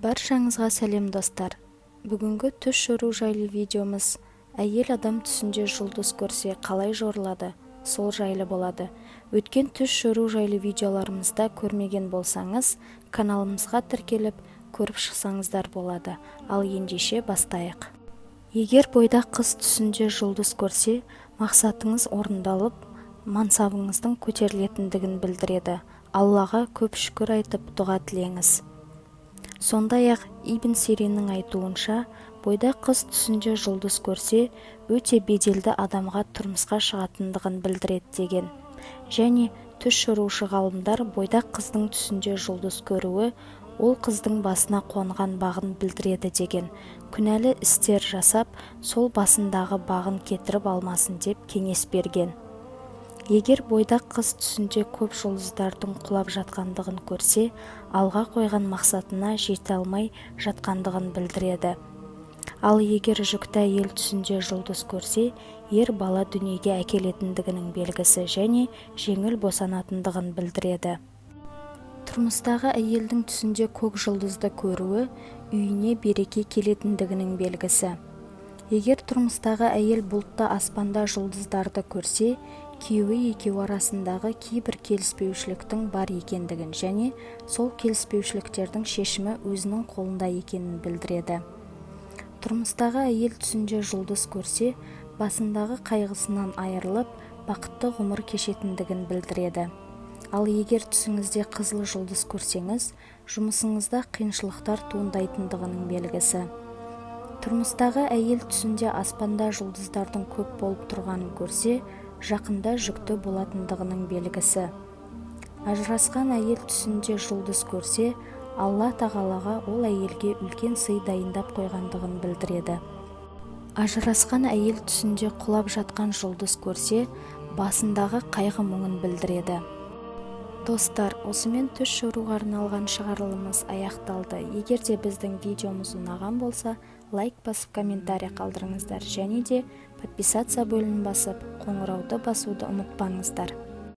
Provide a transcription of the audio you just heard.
Баршаңызға сәлем, достар! Бүгінгі түс жору жайлы видеомыз әйел адам түсінде жұлдыз көрсе, қалай жорылады, сол жайлы болады. Өткен түс жору жайлы видеоларымызда көрмеген болсаңыз, каналымызға тіркеліп, көріп шықсаңыздар болады. Ал ендеше бастайық. Егер бойдақ қыз түсінде жұлдыз көрсе, мақсатыңыз орындалып, мансабыңыздың көтерілетіндігін білдіреді. Аллаға көп шүкір айтып, дұға тілеңіз. Сондай-ақ Ибн Сириннің айтуынша, бойдақ қыз түсінде жұлдыз көрсе, өте беделді адамға тұрмысқа шығатындығын білдіреді деген. Және түс жорушы ғалымдар бойдақ қыздың түсінде жұлдыз көруі ол қыздың басына қонған бағын білдіреді деген. Күнәлі істер жасап, сол басындағы бағын кетіріп алмасын деп кеңес берген. Егер бойдақ қыз түсінде көп жұлдыздардың құлап жатқандығын көрсе, алға қойған мақсатына жете алмай жатқандығын білдіреді. Ал егер жүкті әйел түсінде жұлдыз көрсе, ер бала дүниеге әкелетіндігінің белгісі және жеңіл босанатындығын білдіреді. Тұрмыстағы әйелдің түсінде көк жұлдызды көруі үйіне береке келетіндігінің белгісі. Егер тұрмыстағы әйел бұлтты аспанда жұлдыздарды көрсе, күйеуі екеуі арасындағы кейбір келіспеушіліктің бар екендігін және сол келіспеушіліктердің шешімі өзінің қолында екенін білдіреді. Тұрмыстағы әйел түсінде жұлдыз көрсе, басындағы қайғысынан айырылып, бақытты ғұмыр кешетіндігін білдіреді. Ал егер түсіңізде қызыл жұлдыз көрсеңіз, жұмысыңызда қиыншылықтар туындайтындығының белгісі. Тұрмыстағы әйел түсінде аспанда жұлдыздардың көп болып тұрғанын көрсе, жақында жүкті болатындығының белгісі. Ажырасқан әйел түсінде жұлдыз көрсе, Алла Тағалаға ол әйелге үлкен сый дайындап қойғандығын білдіреді. Ажырасқан әйел түсінде құлап жатқан жұлдыз көрсе, басындағы қайғы мұңын білдіреді. Достар, осымен түс жоруға арналған шығарылымыз аяқталды. Егер де біздің видеомыз ұнаған болса, лайк басып, комментарий қалдырыңыздар және де подписаться бөлімін басып, қоңырауды басуды ұмытпаңыздар.